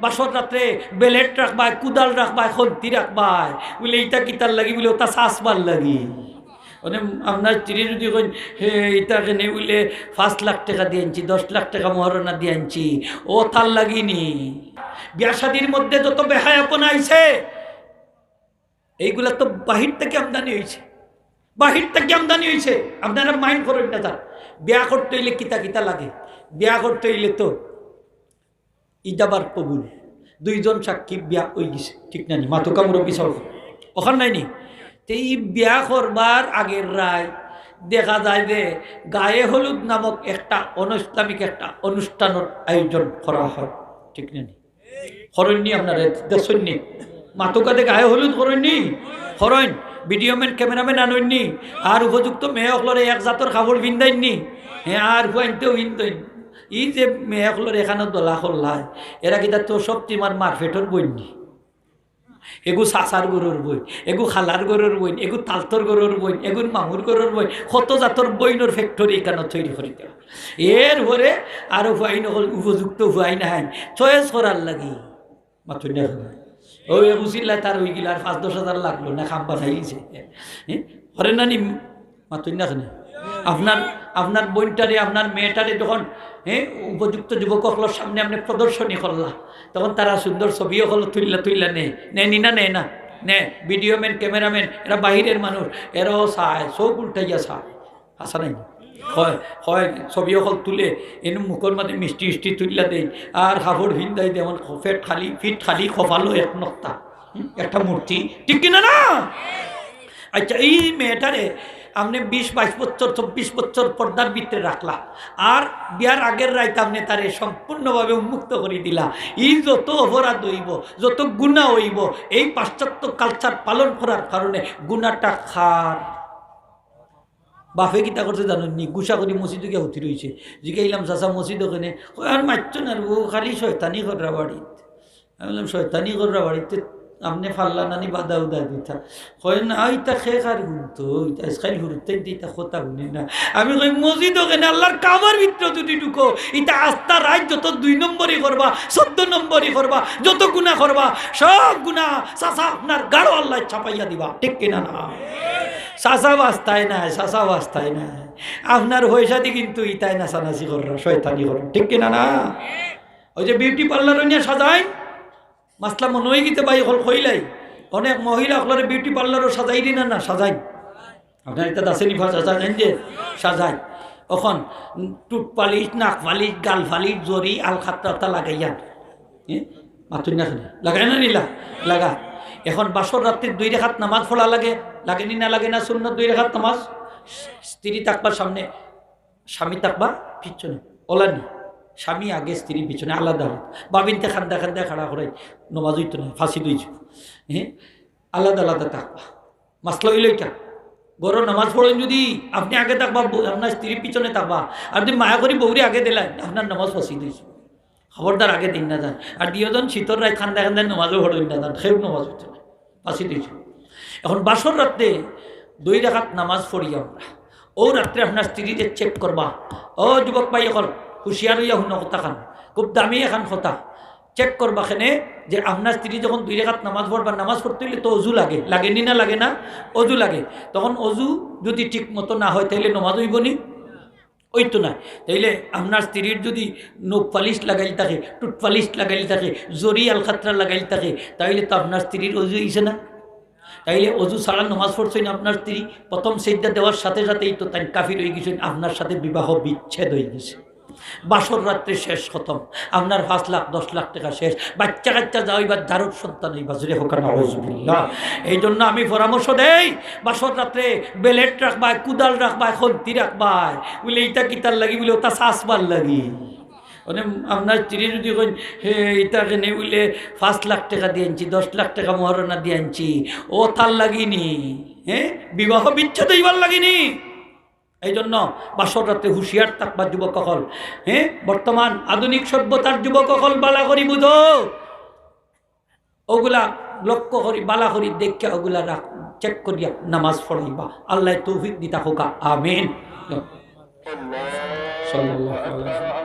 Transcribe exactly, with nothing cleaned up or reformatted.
বাসর রাত্রে বেলেট রাখবায়, কুদাল রাখবায়, খন্তি রাখবায়। বুলে, "ইতা কিতার লাগি?" বুলে, "ওটা সাজবার লাগি।" মানে, আপনার স্ত্রী যদি কইন, "হে, ইতা কেনে?" বুলে, "পাঁচ লাখ টেকা দি আনছি, দশ লাখ টেকা মোহরানা দি আনছি, ও তার লাগি নি।" বিয়া শাদির মধ্যে যত বেহায়াপনা আইছে, এইগুলা তো বাহির থাকি আমদানি অইছে, বাহির থাকি আমদানি অইছে। আপনারা মাইন্ড করইন না তার। বিয়া করতে অইলে কিতা কিতা লাগে? বিয়া করতে অইলে তো ইজাবার কবুল, দুইজন সাক্ষী বিয়া অইগেছে, ঠিক না নি? মাতুক্কা মুরব্বি সাব, অখান নায় নি? তে ই বিয়া করবার আগের রাইত দেখা যায় যে গায়ে হলুদ নামক একটা অনৈসলামিক একটা অনুষ্ঠানর আয়োজন করা হয়, ঠিক না নি? করইন নি আপনারা, দেখছইন নি? মাতুক্কা দে, গায়ে হলুদ করইন নি? করইন। ভিডিও ম্যান, ক্যামেরাম্যান আনইন নি? আর উপযুক্ত মেয়ে অকলরে এক জাতর কাপড় পিন্দাইন নি? হ্যাঁ, আর ফুয়াইন্তেও পিন্দইন। ই যে মেয়ে অকলর এখানো দলা করলায়, এরা কিতা তো সব তিমার মার পেটর বইন নি? এগু চাচার ঘরর বইন, এগু খালার ঘরর বইন, এগু তালতর ঘরর বইন, এগুর মামুর ঘরর বইন, কত জাতর বইনর ফ্যাক্টরি এখানো তৈরি করি দেওয়া। এরপরে আরো ফুয়াইন অকল, উপযুক্ত ফুয়াইন আইন চয়েস করার লাগি। মাতুক্কা দে। ও, এগু চিল্লা তার অইগেল, আর পাঁচ দশ হাজার লাগলো না, কাম বানাই দিছে। হ্যাঁ? করে না নি? মাতুক্কা দে। আপনার, আপনার বইনটারে, আপনার মেয়েটারে যখন, হ্যাঁ, উপযুক্ত যুবক অকলর সামনে আপনে প্রদর্শনী করলা, তখন তারা সুন্দর ছবি অকল তুললা, তুললা নে, নে নি না, নে না, নে। ভিডিও ম্যান, ক্যামেরাম্যান, এরা বাহিরের মানুষ, এরাও চায়, চউখ উল্টাইয়া চায়। হাছা নায় নি? কয়, কয়, ছবি অকল তুলে, এনে মুখর মাঝে মিষ্টি ইষ্টি তুললা দেই, আর কাপড় পিন্দাই দেই, এমন পেট খালি, পিঠ খালি, কপালো এক নক্তা, হুম, একটা মূর্তি, ঠিক কিনা না? আচ্ছা, এই মেয়েটারে আপনে বিশ বাইশ বছর, চব্বিশ বছর পর্দার ভিতরে রাখলা, আর বিয়ার আগের রাইত আপনে তারে সম্পূর্ণভাবে উন্মুক্ত করি দিলা। ই যত অপরাধ অইবো, যত গুনা অইবো, এই পাশ্চাত্য কালচার পালন করার কারণে গুনাটা কার? বাপে কিতা করছে জানইন নি? গুসা করি মসজিদো গিয়া হুতি রইছে। জিগাইলাম, "চাচা, মসজিদো কেনে?" কয়, "আর মাততো না রে, ও খালি শয়তানি কররা বাড়িত।" আমি বললাম, "শয়তানি কররা বাড়িত, আপনে পারলা না নি বাধা উধা দিতা?" কয়, "না, ইতা কে কার হুনতো, ইতা আজকাল হুরুতাইন্তে ইতা কথা হুনে না।" আমি কই, "মসজিদো কেনে? আল্লার কাবার ভিতরে যদি ঢুকো, ইতা আস্তা রাইত যত দুই নম্বরি করবা, চৌদ্দ নম্বরি করবা, যত গুনা করবা, সব গুনা চাচা আপনার গাড়ো আল্লায় চাপাইয়া দিবা, ঠিক কিনা না?" চাচা বাস্তায় নায়, চাচা বাস্তায় নায়। আপনার পয়সাদি কিন্তু ইতায় নাচানাচি কররা, শয়তানি কররা, ঠিক কিনা না? ওই যে বিউটি পার্লারো নিয়া সাজাইন, মাসলা মনো অইগেছে ভাই অকল কইলাই, অনেক মহিলা অকলরে বিউটি পার্লারো সাজাইন নি না, না সাজাইন। আপনার ইতা আছে নি, সাজাইন যে সাজাইন। অখন টুথ পালিশ, নাক পালিশ, গাল পালিশ, জরি, আলকাতরা লাগাইয়া, হ্যাঁ? মাতুক্কা দে। লাগায় না নি? লা-, লাগা। অখন বাসর রাত্রে দুই রেকাত নামাজ পড়া লাগে, লাগে নি না লাগে না? সুন্নত দুই রেকাত নামাজ। স্ত্রী থাকবা সামনে, স্বামী থাকবা পিছনে। অলা নি? স্বামী আগে, স্ত্রী পিছনে, আলাদা আলাদা। ভাবিন্তে কান্দা কান্দা খাড়া করাই, নামাজ অইতো না, ফাঁসি অইযিবো। হ্যাঁ? আলাদা আলাদা থাকবা। মাসলা অইলো ইটা। ঘরো নামাজ পড়ইন যদি আপনে আগে থাকবা, বউ, আপনার স্ত্রী পিছনে থাকবা, আর যদি মায়া করি বউরে আগে দিলাইন, আপনার নামাজ ফাঁসি অইযিবো। খবরদার আগে দিন না যান। আর দুইজন শীতর রাইত কান্দা কান্দা নামাজও পড়ইন না যান, কেউ নামাজ অইতো না, ফাঁসি অইযিবো। অখন বাসর রাত্রে দুই রেকাত নামাজ পড়ি আমরা, ও রাত্রে আপনার স্ত্রীরে চেক করবা। ও যুবক ভাই অকল, হুঁশিয়ার অইয়া হুনো কথাখান, খুব দামি এখান কথা। চেক করবা কেনে যে আপনার স্ত্রী যখন দুই রেকাত নামাজ পড়বা, নামাজ পড়তে অইলে তো অজু লাগে, লাগে নি না লাগে না? অজু লাগে। তখন অজু যদি ঠিক মতো না হয়, তাইলে নামাজ অইবো নি? অইতো না। তাইলে আপনার স্ত্রীর যদি নখ পালিশ লাগাইল থাকে, টুথ পালিশ লাগাইল থাকে, জরি আলকাতরা লাগাইল থাকে, তাইলে তো আপনার স্ত্রীর অজু অইছে না? তাইলে অজু ছাড়া নামাজ পড়ছইন আপনার স্ত্রী, প্রথম সেজদা দেওয়ার সাথে সাথেই তো তাইন কাফির অইগেছইন, আপনার সাথে বিবাহ বিচ্ছেদ অইগেছে। বাসর রাত্রে শেষ খতম, আপনার পাঁচ লাখ, দশ লাখ টেকা শেষ, বাচ্চা কাচ্চা যা অইবা, জারজ সন্তান অইবা, জোরে কউক্কা নাউজুবিল্লাহ। এই জন্য আমি পরামর্শ দেই, বাসর রাত্রে বেলেট রাখবায়, কুদাল রাখবায়, খন্তি রাখবায়, বুলে ইতা কিতার লাগি? বুলে ওটা সাজবার লাগি। মানে আপনার স্ত্রী যদি কইন, "হে, ইতা কেনে?" বুলে, "পাঁচ লাখ টেকা দি আনছি, দশ লাখ টেকা মোহরানা দি আনছি, ও তার লাগি নি, হ্যাঁ, বিবাহ বিচ্ছেদ অইবার লাগি নি।" এই জন্য বাসর রাতে হুঁশিয়ার থাকবা যুবক অকল। হ্যাঁ, বর্তমান আধুনিক সভ্যতার যুবক অকল, বালা করি বুঝো, ওগুলা লক্ষ্য করি, বালা করি দেখিয়া ওগুলা রাখ, চেক করিয়া নামাজ পড়াইবা। আল্লায় তৌফিক দিতা কউক্কা, আমিন। সাল্লাল্লাহু আলাইহি ওয়াসাল্লাম।